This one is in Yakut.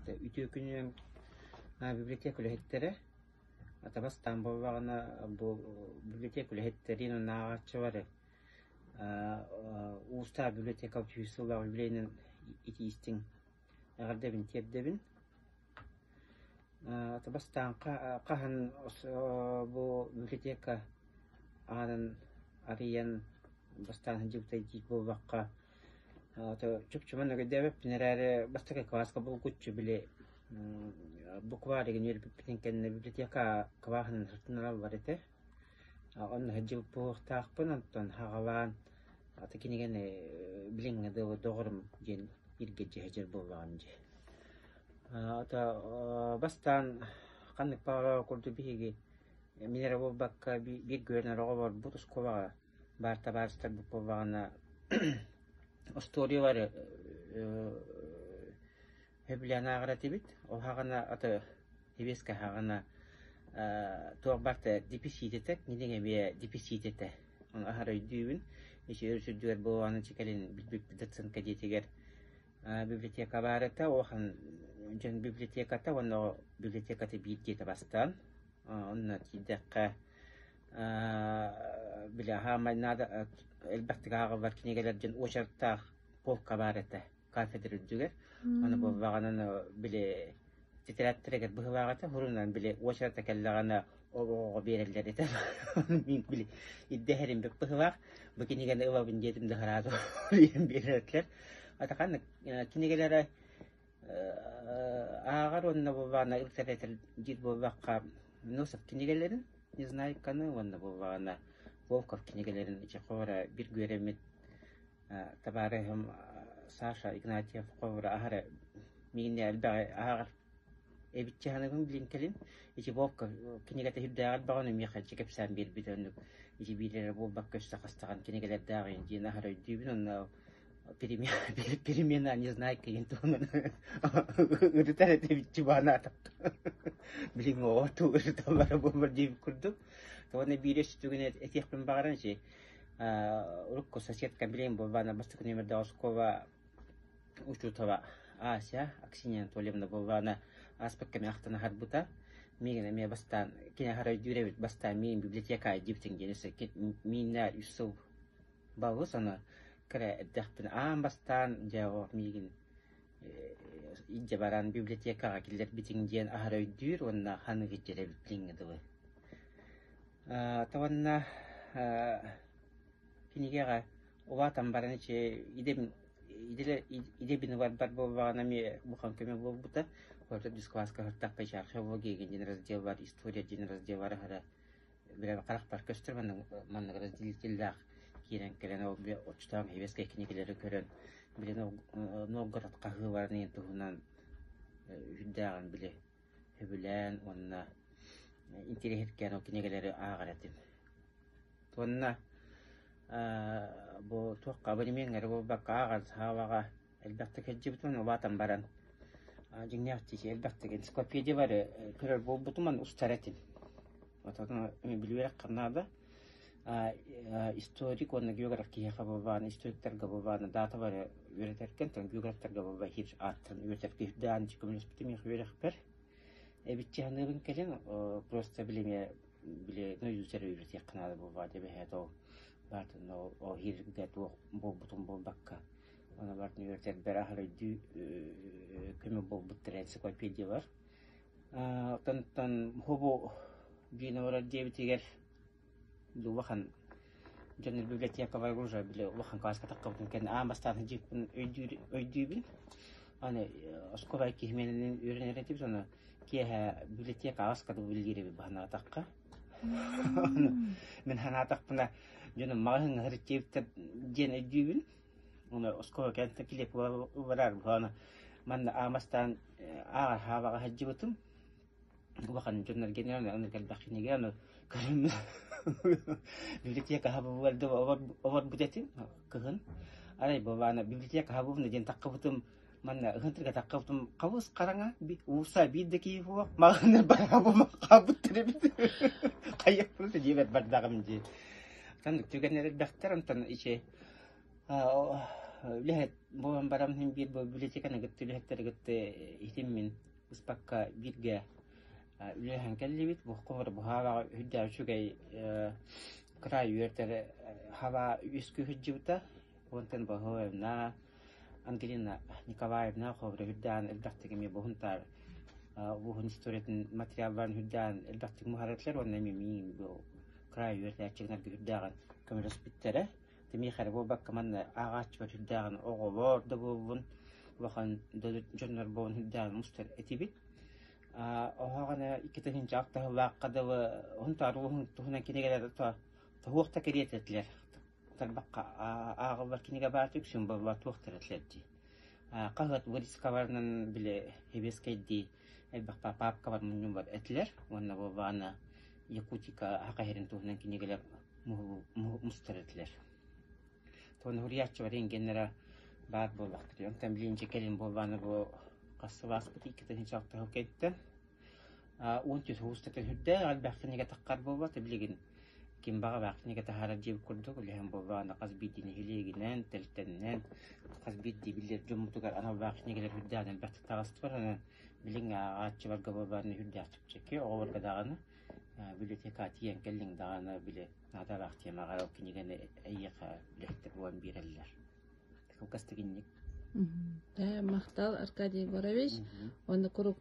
Үтүө күнүнэн библиотека үлэһиттэрэ Атабастаан буоллаҕына бу библиотека үлэһиттэрин уонна ааҕааччылары Уустаах библиотека сыллаах юбилейынан итиистиҥ эҕэрдэбин тиэрдэбин. Бастаан хаһан бу библиотека аанын арыйан бастаан сылдьыбытай диир буоллахха чопчу маннык өйдөөбөппүн эрээри бастакы кылааска булгуччу били букварь игин үөрбүппүтүн кэннэ библиотека кылааһынан сырытыннараллар этэ. Онно сылдьыбыт буолуохтаахпын, онтон саҕалаан аты кинигэни билиҥҥэ дылы доҕорум диэн иргэдьи сылдьар буоллаҕым дии. Ата бастаан ханнык баҕарар курдук биһиги мин эрэ буолбакка бииргэ үөрэнэр оҕолорбут оскуолаҕа баар табаарыстарбыт буоллаҕына остуоруйалары сөбүлээн ааҕар этибит. Ол саҕана аты хибиэскэ саҕана туох барыта дефицит этэ, кинигэ эмиэ дефицит этэ. Ону аһара өйдүүбүн. Ити өрүс үрдүгэр буолаҕына кэлин билбиппит доцентка дьиэтигэр библиотека баар этэ. Улахан дьон библиотеката уонна библиотеката биир дьиэтэ бастаан. Онно тиийдэххэ били аһаамай наада элбэхтик ааҕыллар кинигэлэр диэн уочараттаах полка баар этэ кафедра үрдүгэр. Ону буоллаҕына били тетрадтэригэр быһыылаах этэ, уһурунан били уочарата кэллэҕинэ ол оҕоҕо биэрэллэр этэ. Мин били ирдэһэрим бик быһыылаах. Бу кинигэни ылабын диэтим да сразу биэрэр этилэр. Атаханнык кинигэлэрэ ааҕар уонна буоллаҕына ылсар этэр диир буоллахха Носов кинигэлэрин Незнайканы уонна буоллаҕына Волков кинигэлэрин ичи хоро биир үөрэммит табаарыһым Саша Игнатьев холобура аһара миигиннэ элбэҕи ааҕар эбит саныыбын билин кэлин ити Волков кинигэтэ сүрдээҕэр баҕаны миэхэ ичи кэпсээн биэрбит оннук ити биир эрэ буолбакка өссө хастаҕан кинигэлэрдээҕин диэн аһара өйдүүбүн онно перемена Незнайка диэн туһунан ырытар этэ чубанаатахха билиҥҥи оҕо тугу ырыталлара буоллар диэбит курдук уонна биир өстүгүн этиэхпин баҕаран ити урукку соседка билигин буолбаана бастакы нүөмэрдээх оскуола учуутала Ася Аксинья Анатольевна буоллаҕына ааспыт кэми ахтан аһарбыта. Миигин эмиэ бастаан кини аһара өйдүүр эбит бастаан миигин библиотека диэбитиҥ диэн өссө мииннэ үс сыл балыс ону кыра эрдэхпинэ аан бастаан дьэ ол миигин илдьэ баран библиотекаҕа киллэрбитиҥ диэн аһара өйдүүр уонна ханыгы илдьэр эбит билиҥҥэ дылы. Уонна кинигэҕэ улаатан баран ичи идэбин идэбин ыларбар буоллаҕына эмиэ улахан көмө буолбута. Төрдүс кылааска сырыттахпына ичи археология диэн раздел бар, история диэн раздел бар аһара били харахпар көстөр маннык разделителлээх киирэн кэлэн ол били оччотооҕу сэбиэскэй кинигэлэри көрөн били Новгород хаһыыларын иһин туһунан үрдээҕин били сөбүлээн уонна интэриэһиргээн ол кинигэлэри ааҕар этим. Уонна бу туохха абонемеҥҥа эрэ буолбакка ааҕар саалаҕа элбэхтик сылдьыбытым улаатан баран дьиҥнээх тиийэ элбэхтик энциклопедиялары көрөр буолбутум уонна устар этим. Отон билиэххэ наада. Историк уонна географ киһиэхэ буолбаҕына историктарга буолбаҕына дааталары үөрэтэргин, географтарга буолбаҕына хир ааттарын үөрэтэргэ үрдээн көмөлөспүтүм миэхэ үөрэхпэр. Эбиччи саныыбын кэлин просто билиҥҥэ били нойуусары үөрэтиэххэ наада буолбаҕа дии ол баартын ол хиргэ туох буолбутун буолбакка Ону барытын үөрэтэрбэр аһар өйдүү көмө буолбуттара энциклопедиялар. Оттон хобу диэн олорор диэбитигэр улахан дьон библиотекаларга уже били улахан кылааска таххыбытын кэннэ аан бастаан сылдьыыппын өйдүүбүн. Аны оскуола киһи үөрэнэр этибит, ону киэһэ библиотека аҕыс кадыл үлэлиир эбит баһанаатахха. Мин санаатахпына дьонум маҕаһыыҥҥа сырыттыыбыттар диэн өйдүүбүн. Ону оскуола кэнниттэн килиэп ылараар буолан манна аамастаан ааҕар хаабаҕа сылдьыбытым. Улахан дьоннор генерал аны элбэх кинигэ аны көрөммүн библиотека хабыллар олорбут этим кыһын. Арай буоллаҕына библиотека хабыллына диэн таххыбытым манна ыһын таххыбытым хабыс хараҥа уулусса биир да киһи суох маҕаһыыннар бараабым хаалбыттар эбит хайыахпын да диэбэт бардаҕым дии. Оннук түгэннэр элбэхтэр онтон ичи үлэһит буолан баран иһин биир бу библиотеканы кытта үлэһиттэри кытта иһитиммин быспакка бииргэ үлэлэһэн кэллибит. Бу хомур бу хаалаҕа үрдээх үчүгэй кыраай үөртэр хаба үөскүү сылдьыбыта. Онтон Боһоевна, Ангелина Николаевна холобура үрдээн элбэхтик эмиэ буһунтаар улууһун историятын материалларын үрдээн элбэхтик муһарытылар уонна эмиэ миин бу кыраай үөрэтээччилэргэ үрдээҕин көмөлөспүттэрэ. Тимиэхэ эрэ буолбакка манна ааҕааччыбар үрдээҕин оҕолор да буоллун, улахан да дьоннор буоллун үрдээҕин мустар этибит. Оһоҕоно 2006 сыллаахха дылы Һунтаар улууһун туһунан кинигэлэр туох да кэриэтэ этилэр. Тарбахха ааҕыллар кинигэ баар үксүн буолла туохтар этилэр дии. Хаһыат вырезкаларынан били сэбиэскэйдии элбэх паапкалар мунньуллар этилэр уонна буоллаҕына Якутика саха сирин туһунан кинигэлэр мустар этилэр. Туон суруйааччылар иҥгэннэрэ баар буоллахтар. Онтон билигин дьэ кэлин буоллаҕына бу хас сыл ааспыт 2006 сыл кэнниттэн 13 устата сүрдээх элбэх кинигэ таххар буолбат билигин ким баҕалаах кинигэ таһаарар диэбит курдук үлэһэн буоллаҕына хас биирдии нэһилиэгинэн, тэрилтэнэн хас биирдии биллэр дьоммутугар аналлаах кинигэлэр үрдээн элбэхтик таҕыстылар. Онон билиҥ ааҕааччыларга буоллаҕына үрдээх чэпчэки, оҕолорго даҕаны библиотекаҕа тиийэн кэллиҥ даҕаны били наадалаах темаҕа ол кинигэни эйиэхэ үлэһиттэр булан биэрэллэр. Кылгастык инник. Махтал, Аркадий Егорович. Уонна куруук.